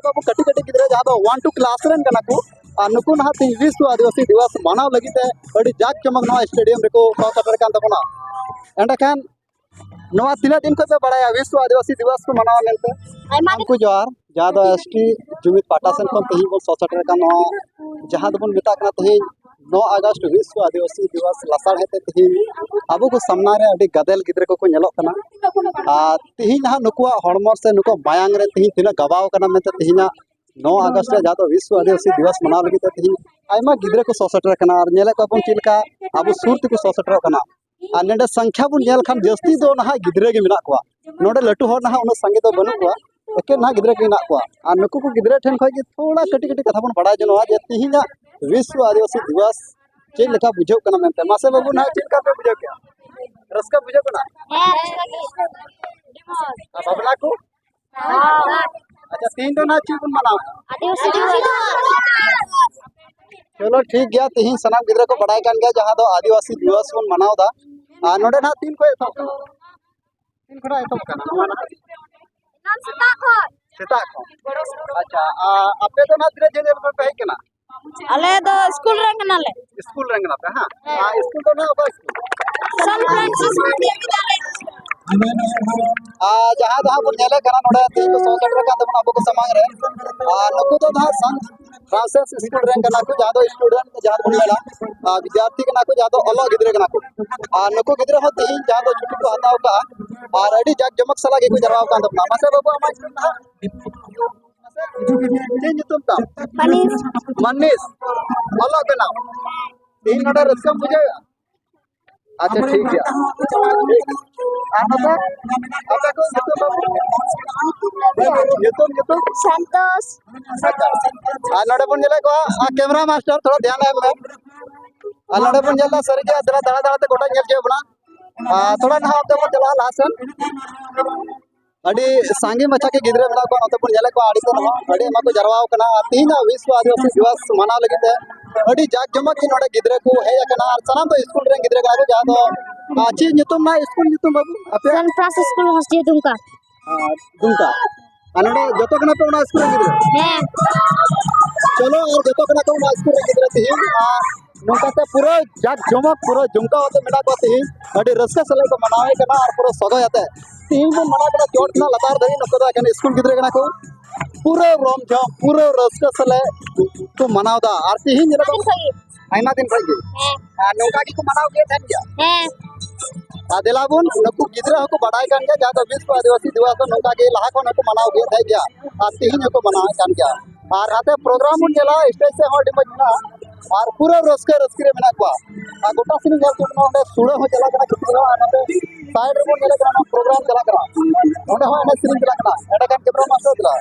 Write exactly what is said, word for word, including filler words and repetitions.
ᱠᱚ ᱟᱵᱚ ᱠᱟᱹᱴᱤᱡ ᱠᱟᱹᱴᱤᱡ ᱜᱤᱫᱽᱨᱟᱹ ᱡᱟᱦᱟᱸ ᱫᱚ ᱚᱣᱟᱱ ᱴᱩ ᱠᱞᱟᱥ ᱨᱮᱱ ᱠᱟᱱᱟ ᱠᱚ, ᱟᱨ ᱱᱩᱠᱩ ᱱᱟᱦᱟᱜ ᱛᱮᱦᱮᱧ ᱵᱤᱥᱣᱚ ᱟᱹᱫᱤᱵᱟᱹᱥᱤ ᱫᱤᱵᱚᱥ ᱢᱟᱱᱟᱣ ᱞᱟᱹᱜᱤᱫ ᱛᱮ ᱟᱹᱰᱤ ᱡᱟᱠ ᱡᱚᱢᱚᱠ ᱱᱚᱣᱟ ᱥᱴᱮᱰᱤᱭᱟᱢ ᱨᱮᱠᱚ ᱥᱚᱦᱚᱨ ᱥᱮᱴᱮᱨ ᱠᱟᱱ ᱛᱟᱵᱚᱱᱟ᱾ ᱮᱸᱰᱮᱠᱷᱟᱱ ᱱᱚᱣᱟ ᱛᱤᱱᱟᱹᱜ ᱫᱤᱱ ᱠᱷᱚᱱ ᱯᱮ ᱵᱟᱲᱟᱭᱟ ᱵᱤᱥᱣᱚ ᱟᱹᱫᱤᱵᱟᱹᱥᱤ ᱫᱤᱵᱚᱥ ᱠᱚ ᱢᱟᱱᱟᱣᱟ ᱢᱮᱱᱛᱮ? ᱟᱭᱢᱟ ᱫᱤᱱ᱾ ᱩᱱᱠᱩ ᱡᱚᱦᱟᱨ, ᱡᱟᱦᱟᱸ ᱫᱚ ᱮᱥ ᱴᱤ ᱡᱩᱢᱤᱫ ᱯᱟᱦᱴᱟ ᱥᱮᱱ ᱠᱷᱚᱱ ᱛᱮᱦᱮᱧ ᱵᱚᱱ ᱥᱚᱦᱚᱨ ᱥᱮᱴᱮᱨ ᱟᱠᱟᱱ ᱱᱚᱣᱟ ᱡᱟᱦᱟᱸ ᱫᱚᱵᱚᱱ ᱢᱮᱛᱟᱜ ᱠᱟᱱᱟ ᱛᱮᱦᱮᱧ ᱱᱚ ᱟᱜᱚᱥᱴ ᱵᱤᱥᱣᱚ ᱟᱹᱫᱤᱵᱟᱹᱥᱤ ᱫᱤᱵᱚᱥ ᱞᱟᱥᱟᱲᱦᱮᱫ ᱛᱮ ᱛᱮᱦᱮᱧ ᱟᱵᱚ ᱠᱚ ᱥᱟᱢᱱᱟ ᱨᱮ ᱟᱹᱰᱤ ᱜᱟᱫᱮᱞ ᱜᱤᱫᱽᱨᱟᱹ ᱠᱚᱠᱚ ᱧᱮᱞᱚᱜ ᱠᱟᱱᱟ᱾ ᱟᱨ ᱛᱮᱦᱮᱧ ᱱᱟᱦᱟᱜ ᱱᱩᱠᱩᱣᱟᱜ ᱦᱚᱲᱢᱚ ᱥᱮ ᱱᱩᱠᱩᱣᱟᱜ ᱢᱟᱭᱟᱝ ᱨᱮ ᱛᱮᱦᱮᱧ ᱛᱤᱱᱟᱹᱜ ᱜᱟᱵᱟᱣ ᱠᱟᱱᱟ ᱢᱮᱱᱛᱮ ᱛᱮᱦᱮᱧᱟᱜ ᱱᱚ ᱟᱜᱚᱥᱴ ᱨᱮ ᱡᱟᱦᱟᱸ ᱫᱚ ᱵᱤᱥᱣᱚ ᱟᱹᱫᱤᱵᱟᱹᱥᱤ ᱫᱤᱵᱚᱥ ᱢᱟᱱᱟᱣ ᱞᱟᱹᱜᱤᱫ ᱛᱮ ᱛᱮᱦᱮᱧ ᱟᱭᱢᱟ ᱜᱤᱫᱽᱨᱟᱹ ᱠᱚ ᱥᱚᱦᱚᱨ ᱥᱮᱴᱮᱨ ᱟᱠᱟᱱᱟ᱾ ᱟᱨ ᱧᱮᱞᱮᱫ ᱠᱚᱣᱟ ᱵᱚᱱ ᱪᱮᱫ ᱞᱮᱠᱟ ᱟᱵᱚ ᱥᱩᱨ ᱛᱮᱠᱚ ᱥᱚᱦᱚᱨ ᱥᱮᱴᱮᱨᱚᱜ ᱠᱟᱱᱟ᱾ ᱟᱨ ᱱᱚᱰᱮ ᱥᱚᱝᱠᱷᱟ ᱵᱚᱱ ᱧᱮᱞ ᱠᱷᱟᱱ ᱡᱟᱹᱥᱛᱤ ᱫᱚ ᱱᱟᱦᱟᱜ ᱜᱤᱫᱽᱨᱟᱹ ᱜᱮ ᱢᱮᱱᱟᱜ ᱠᱚᱣᱟ᱾ ᱱᱚᱰᱮ ᱞᱟᱹᱴᱩ ᱦᱚᱲ ᱱᱟᱦᱟᱜ ᱩᱱᱟᱹᱜ ᱥᱟᱸᱜᱮ ᱫᱚ ᱵᱟᱹᱱᱩᱜ ᱠᱚᱣᱟ, ᱮᱠᱮᱱ ᱱᱟᱦᱟᱜ ᱜᱤᱫᱽᱨᱟᱹ ᱜᱮ ᱢᱮᱱᱟᱜ ᱠᱚᱣᱟ᱾ ᱟᱨ ᱱᱩᱠᱩ ᱠᱚ ᱜᱤᱫᱽᱨᱟᱹ ᱴᱷᱮᱱ ᱠᱷᱚᱱ ᱜᱮ ᱛᱷᱚᱲᱟ ᱠᱟᱹᱴᱤᱡ ᱠᱟᱹᱴᱤᱡ ᱠᱟᱛᱷᱟ ᱵᱚᱱ ᱵᱟᱲᱟᱭ ᱡᱚᱱᱚᱜᱼᱟ ᱡᱮ ᱛᱮᱦᱮᱧᱟᱜ ᱵᱤᱥᱣᱚ ᱟᱹᱫᱤᱵᱟᱹᱥᱤ ᱫᱤᱵᱚᱥ ᱪᱮᱫ ᱞᱮᱠᱟ ᱵᱩᱡᱷᱟᱹᱜ ᱠᱟᱱᱟ ᱢᱮᱱᱛᱮ᱾ ᱢᱟᱥᱮ ᱵᱟᱹᱵᱩ, ᱱᱟᱦᱟᱜ ᱪᱮᱫ ᱞᱮᱠᱟ ᱯᱮ ᱵᱩᱡᱷᱟᱹᱣ ᱠᱮᱜᱼᱟ? ᱨᱟᱹᱥᱠᱟᱹ ᱵᱩᱡᱷᱟᱹᱜ ᱠᱟᱱᱟ? ᱦᱮᱸ, ᱨᱟᱹᱥᱠᱟᱹ ᱜᱮ᱾ ᱟᱹᱰᱤ ᱢᱚᱡᱽ᱾ ᱟᱨ ᱵᱟᱯᱞᱟ ᱠᱚ? ᱦᱮᱸ᱾ ᱟᱪᱪᱷᱟ, ᱛᱮᱦᱮᱧ ᱫᱚ ᱱᱟᱦᱟᱜ ᱪᱮᱫ ᱵᱚᱱ ᱢᱟᱱᱟᱣᱟ? ᱟᱹᱫᱤᱵᱟᱹᱥᱤ ᱫᱤᱵᱚᱥ᱾ ᱪᱚᱞᱚ, ᱴᱷᱤᱠ ᱜᱮᱭᱟ, ᱛᱮᱦᱮᱧ ᱥᱟᱱᱟᱢ ᱜᱤᱫᱽᱨᱟᱹ ᱠᱚ ᱵᱟᱲᱟᱭ ᱠᱟᱱ ᱜᱮᱭᱟ ᱡᱟᱦᱟᱸ ᱫᱚ ᱟᱹᱫᱤᱵᱟᱹᱥᱤ ᱫᱤᱵᱚᱥ ᱵᱚᱱ ᱢᱟᱱᱟᱣ ᱮᱫᱟ᱾ ᱟᱨ ᱱᱚᱰᱮ ᱱᱟᱦᱟᱜ ᱛᱤᱱ ᱠᱷᱚᱱ ᱮᱛᱚᱦᱚᱵ ᱠᱟᱱᱟ? ᱛᱤᱱ ᱠᱷᱚᱱᱟᱜ ᱮᱛᱚᱦᱚᱵ ᱠᱟᱱᱟ ᱱᱚᱣᱟ ᱱᱟᱦᱟᱜ? ᱮᱱᱟᱝ ᱥᱮᱛᱟᱜ ᱠᱷᱚᱱ᱾ ᱥᱮᱛᱟᱜ ᱠᱷᱚᱱ? ᱟᱪᱪᱷᱟ, ᱟᱨ ᱟᱯᱮ ᱫᱚ ᱱᱟᱦᱟᱜ ᱛᱤᱱᱟᱹᱜ ᱡᱷᱟᱹᱞ ᱡᱷᱟᱹᱞ ᱠᱷᱚᱱ ᱯᱮ ᱦᱮᱡ ᱠᱟᱱᱟ? ᱟᱞᱮ ᱫᱚ ᱥᱠᱩᱞ ᱨᱮᱱ ᱠᱟᱱᱟᱞᱮ᱾ ᱥᱠᱩᱞ ᱨᱮᱱ ᱠᱟᱱᱟ ᱯᱮ, ᱦᱮᱸ? ᱦᱮᱸ᱾ ᱟᱨ ᱥᱠᱩᱞ ᱫᱚ ᱱᱟᱦᱟᱜ ᱚᱠᱟ ᱥᱠᱩᱞ? ᱥᱟᱱ ᱯᱷᱨᱟᱱᱥᱤᱥ ᱢᱟᱱᱰᱤᱭᱟ ᱵᱤᱫᱽᱭᱟᱞᱚᱭ᱾ ᱟᱨ ᱡᱟᱦᱟᱸ ᱫᱚ ᱦᱟᱸᱜ ᱵᱚᱱ ᱧᱮᱞᱮᱫ ᱠᱟᱱᱟ ᱱᱚᱰᱮ ᱛᱮᱦᱮᱧ ᱠᱚ ᱥᱚᱦᱚᱨ ᱥᱮᱴᱮᱨ ᱟᱠᱟᱱ ᱛᱟᱵᱚᱱᱟ ᱟᱵᱚ ᱠᱚ ᱥᱟᱢᱟᱝ ᱨᱮ᱾ ᱟᱨ ᱱᱩᱠᱩ ᱫᱚ ᱱᱟᱦᱟᱜ ᱥᱟᱱ ᱯᱷᱨᱟᱱᱥᱤᱥ ᱥᱠᱩᱞ ᱨᱮᱱ ᱠᱟᱱᱟ ᱠᱚ, ᱡᱟᱦᱟᱸ ᱫᱚ ᱥᱴᱩᱰᱮᱱᱴ ᱡᱟᱦᱟᱸ ᱵᱚᱱ ᱢᱮᱱᱟ, ᱟᱨ ᱵᱤᱫᱽᱭᱟᱨᱛᱷᱤ ᱠᱟᱱᱟ ᱠᱚ, ᱡᱟᱦᱟᱸ ᱫᱚ ᱚᱞᱚᱜ ᱜᱤᱫᱽᱨᱟᱹ ᱠᱟᱱᱟ ᱠᱚ᱾ ᱟᱨ ᱱᱩᱠᱩ ᱜᱤᱫᱽᱨᱟᱹ ᱦᱚᱸ ᱛᱮᱦᱮᱧ ᱡᱟᱦᱟᱸ ᱫᱚ ᱪᱷᱩᱴᱤ ᱠᱚ ᱦᱟᱛᱟᱣ ᱠᱟᱜᱼᱟ ᱟᱨ ᱟᱹᱰᱤ ᱡᱟᱠ ᱡᱚᱢᱚᱠ ᱥᱟᱞᱟᱜ ᱜᱮᱠᱚ ᱡᱟᱨᱣᱟ ᱟᱠᱟᱱ ᱛᱟᱵᱚᱱᱟ᱾ ᱢᱟᱥᱮ ᱵᱟᱹᱵᱩ, ᱟᱢᱟᱜ ᱧᱩᱛᱩᱢ ᱱᱟᱦᱟᱜ? ᱪᱮᱫ ᱧᱩᱛᱩᱢ ᱛᱟᱢ? ᱢᱟᱱᱤᱥ᱾ ᱢᱟᱱᱤᱥ, ᱚᱞᱚᱜ ᱠᱟᱱᱟᱢ? ᱛᱮᱦᱮᱧ ᱱᱚᱰᱮ ᱨᱟᱹᱥᱠᱟᱹᱢ ᱵᱩᱡᱷᱟᱹᱣᱮᱫᱼᱟ? ᱟᱪᱪᱷᱟ, ᱴᱷᱤᱠ ᱜᱮᱭᱟ᱾ ᱟᱨ ᱱᱚᱛᱮ ᱟᱯᱮ ᱠᱚ ᱧᱩᱛᱩᱢ ᱫᱚ? ᱧᱩᱛᱩᱢ, ᱧᱩᱛᱩᱢ? ᱥᱟᱱᱛᱳᱥ᱾ ᱟᱪᱪᱷᱟ᱾ ᱟᱨ ᱱᱚᱰᱮ ᱵᱚᱱ ᱧᱮᱞᱮᱫ ᱠᱚᱣᱟ, ᱟᱨ ᱠᱮᱢᱮᱨᱟ ᱢᱟᱥᱴᱟᱨ, ᱛᱷᱚᱲᱟ ᱫᱷᱮᱭᱟᱱ ᱮᱢ ᱢᱮ᱾ ᱟᱨ ᱱᱚᱰᱮ ᱵᱚᱱ ᱧᱮᱞ ᱮᱫᱟ, ᱥᱟᱹᱨᱤᱜᱮ ᱫᱮᱞᱟ ᱫᱟᱬᱟ ᱫᱟᱬᱟ ᱛᱮ ᱜᱚᱴᱟ ᱧᱮᱞ ᱦᱚᱪᱚᱭᱮᱫ ᱵᱚᱱᱟ᱾ ᱟᱨ ᱛᱷᱚᱲᱟ ᱱᱟᱦᱟᱜ ᱚᱱᱛᱮ ᱵᱚᱱ ᱪᱟᱞᱟᱜᱼᱟ ᱞᱟᱦᱟ ᱥᱮᱱ᱾ ᱟᱹᱰᱤ ᱥᱟᱸᱜᱮ ᱢᱟᱪᱷᱟ ᱜᱮ ᱜᱤᱫᱽᱨᱟᱹ ᱢᱮᱱᱟᱜ ᱠᱚᱣᱟ, ᱱᱚᱛᱮ ᱵᱚᱱ ᱧᱮᱞᱮᱫ ᱠᱚᱣᱟ ᱟᱹᱰᱤ ᱥᱮᱱ ᱦᱚᱸ ᱟᱹᱰᱤ ᱟᱭᱢᱟ ᱠᱚ ᱡᱟᱨᱣᱟ ᱟᱠᱟᱱᱟ᱾ ᱟᱨ ᱛᱮᱦᱮᱧᱟᱜ ᱵᱤᱥᱣᱚ ᱟᱹᱫᱤᱵᱟᱹᱥᱤ ᱫᱤᱵᱚᱥ ᱢᱟᱱᱟᱣ ᱞᱟᱹᱜᱤᱫ ᱛᱮ ᱟᱹᱰᱤ ᱡᱟᱠ ᱡᱚᱢᱚᱠ ᱜᱮ ᱱᱚᱰᱮ ᱜᱤᱫᱽᱨᱟᱹ ᱠᱚ ᱦᱮᱡ ᱟᱠᱟᱱᱟ᱾ ᱟᱨ ᱥᱟᱱᱟᱢ ᱫᱚ ᱥᱠᱩᱞ ᱨᱮᱱ ᱜᱤᱫᱽᱨᱟᱹ ᱠᱟᱱᱟ ᱠᱚ, ᱡᱟᱦᱟᱸ ᱫᱚ, ᱟᱨ ᱪᱮᱫ ᱧᱩᱛᱩᱢ ᱱᱟᱦᱟᱜ ᱥᱠᱩᱞ ᱧᱩᱛᱩᱢ ᱵᱟᱹᱵᱩ ᱟᱯᱮᱭᱟᱜ? ᱥᱮᱱᱴ ᱯᱷᱨᱟᱱᱥᱤᱥ ᱥᱠᱩᱞ ᱦᱚᱥᱴᱮᱞ ᱫᱩᱢᱠᱟ᱾ ᱟᱨ ᱫᱩᱢᱠᱟ᱾ ᱟᱨ ᱱᱚᱰᱮ ᱡᱚᱛᱚ ᱠᱟᱱᱟ ᱯᱮ ᱚᱱᱟ ᱥᱠᱩᱞ ᱨᱮᱱ ᱜᱤᱫᱽᱨᱟᱹ? ᱦᱮᱸ᱾ ᱪᱚᱞᱚ, ᱟᱨ ᱡᱚᱛᱚ ᱠᱟᱱᱟ ᱠᱚ ᱚᱱᱟ ᱥᱠᱩᱞ ᱨᱮᱱ ᱜᱤᱫᱽᱨᱟᱹ ᱛᱮᱦᱮᱧ, ᱟᱨ ᱱᱚᱝᱠᱟ ᱛᱮ ᱯᱩᱨᱟᱹ ᱡᱟᱠ ᱡᱚᱢᱚᱠ, ᱯᱩᱨᱟᱹ ᱡᱚᱢᱠᱟᱣ ᱟᱛᱮ ᱢᱮᱱᱟᱜ ᱠᱚᱣᱟ ᱛᱮᱦᱮᱧ᱾ ᱟᱹᱰᱤ ᱨᱟᱹᱥᱠᱟᱹ ᱥᱟᱞᱟᱜ ᱠᱚ ᱢᱟᱱᱟᱣᱮ ᱠᱟᱱᱟ ᱟᱨ ᱯᱩᱨᱟᱹ ᱥᱚᱜᱚᱭ ᱟᱛᱮ᱾ ᱛᱮᱦᱮᱧ ᱵᱚᱱ ᱢᱟᱱᱟᱣ ᱠᱟᱱᱟ ᱪᱚᱴ ᱠᱷᱚᱱᱟᱜ ᱞᱟᱛᱟᱨ ᱫᱷᱟᱹᱨᱤᱡ, ᱱᱩᱠᱩ ᱫᱚ ᱮᱠᱷᱮᱱ ᱥᱠᱩᱞ ᱜᱤᱫᱽᱨᱟᱹ ᱠᱟᱱᱟ ᱠᱚ᱾ ᱯᱩᱨᱟᱹ ᱨᱚᱢ ᱡᱷᱚᱢ, ᱯᱩᱨᱟᱹ ᱨᱟᱹᱥᱠᱟᱹ ᱥᱟᱞᱟᱜ ᱠᱚ ᱢᱟᱱᱟᱣ ᱫᱟ᱾ ᱟᱨ ᱛᱮᱦᱮᱧ ᱧᱮᱞᱚᱜ ᱠᱟᱱᱟ ᱟᱭᱢᱟ ᱫᱤᱱ ᱠᱷᱚᱱ ᱜᱮ᱾ ᱦᱮᱸ᱾ ᱟᱨ ᱱᱚᱝᱠᱟ ᱜᱮᱠᱚ ᱢᱟᱱᱟᱣ ᱜᱮᱭᱟ ᱛᱟᱦᱮᱱ ᱜᱮᱭᱟ᱾ ᱦᱮᱸ᱾ ᱟᱨ ᱫᱮᱞᱟ ᱵᱚᱱ, ᱱᱩᱠᱩ ᱜᱤᱫᱽᱨᱟᱹ ᱦᱚᱸᱠᱚ ᱵᱟᱰᱟᱭ ᱠᱟᱱ ᱜᱮᱭᱟ, ᱡᱟᱦᱟᱸ ᱫᱚ ᱵᱤᱥᱣᱚ ᱟᱹᱫᱤᱵᱟᱹᱥᱤ ᱫᱤᱵᱚᱥ ᱫᱚ ᱱᱚᱝᱠᱟ ᱜᱮ ᱞᱟᱦᱟ ᱠᱷᱚᱱ ᱦᱚᱸᱠᱚ ᱢᱟᱱᱟᱣ ᱟᱹᱜᱩᱭᱮᱫ ᱛᱟᱦᱮᱸ ᱜᱮᱭᱟ, ᱟᱨ ᱛᱮᱦᱮᱧ ᱦᱚᱸᱠᱚ ᱢᱟᱱᱟᱣᱮᱫ ᱠᱟᱱ ᱜᱮᱭᱟ᱾ ᱟᱨ ᱦᱟᱱᱛᱮ ᱯᱨᱳᱜᱨᱟᱢ ᱵᱚᱱ ᱧᱮᱞᱟ, ᱥᱴᱮᱡ ᱥᱮᱫ ᱦᱚᱸ ᱟᱹᱰᱤ ᱢᱚᱡᱽ ᱢᱮᱱᱟᱜᱼᱟ, ᱟᱨ ᱯᱩᱨᱟᱹ ᱨᱟᱹᱥᱠᱟᱹ ᱨᱟᱹᱥᱠᱟᱹ ᱨᱮ ᱢᱮᱱᱟᱜ ᱠᱚᱣᱟ᱾ ᱟᱨ ᱜᱚᱴᱟ ᱥᱮᱫ ᱧᱮᱞ ᱛᱩᱫ ᱠᱟᱱᱟ, ᱚᱸᱰᱮ ᱥᱩᱲᱟᱹ ᱦᱚᱸ ᱪᱟᱞᱟᱜ ᱠᱟᱱᱟ, ᱠᱷᱤᱪᱲᱤ ᱦᱚᱸ, ᱟᱨ ᱱᱚᱛᱮ ᱥᱟᱭᱤᱰ ᱨᱮᱵᱚᱱ ᱧᱮᱞᱮᱫ ᱠᱟᱱᱟ, ᱚᱱᱟ ᱯᱨᱳᱜᱨᱟᱢ ᱪᱟᱞᱟᱜ ᱠᱟᱱᱟ, ᱚᱸᱰᱮ ᱦᱚᱸ ᱮᱱᱮᱡ ᱥᱮᱨᱮᱧ ᱪᱟᱞᱟᱜ ᱠᱟᱱᱟ᱾ ᱮᱸᱰᱮᱠᱷᱟᱱ ᱠᱮᱢᱨᱟ ᱢᱟᱥᱴᱟᱨ ᱫᱮᱞᱟ᱾